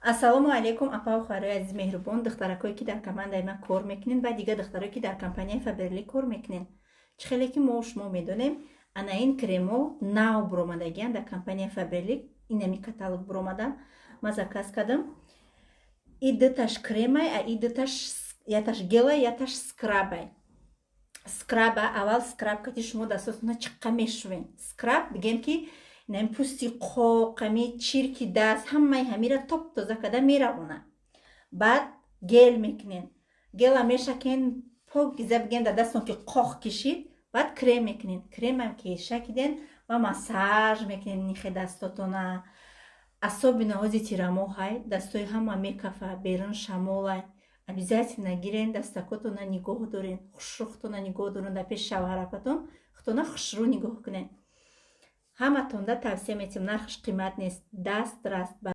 Ассалому алайкум, апаву хоҳарои азиз, меҳрубон, духтаракое, ки дар командаи ман кор мекунед ва дигар духтарое, ки дар компанияи Фаберлик кор мекунед. Чӣ хеле ки мо шумо медонем, ана ин кремо нав буромадагиян дар компанияи Фаберлик. Инами каталог буромадан, ман заказ кардам. И дуташ кремай, а и дуташ, яташ гелай, яташ скрабай. Скраба аввал, скраб кати шумо дастотона чиққа мешувен. Скраб бигем, ки инами пӯсти қоқ, ами чирки даст, ҳамаи ҳамира топ тоза карда меравона. Баъд гел мекунен, гела мешакен, пок гиза, бигем, дар дастон ки қоқ кишид, баъд крем мекунен. Кремам ки шакиден ва массаж мекунен нихе дастотона. Особенно ҳози тирамоҳай, дастои ҳама мекафа, берун шамолай. Обязательно гирен, дастакотона нигоҳ дорен, хушрӯхтона нигоҳ дорен. Дар пеши шавҳаракатон худтона хушрӯ нигоҳ кунен. Ҳаматонда тавсия метиҳам. Нархаш қимат нест, даст раст.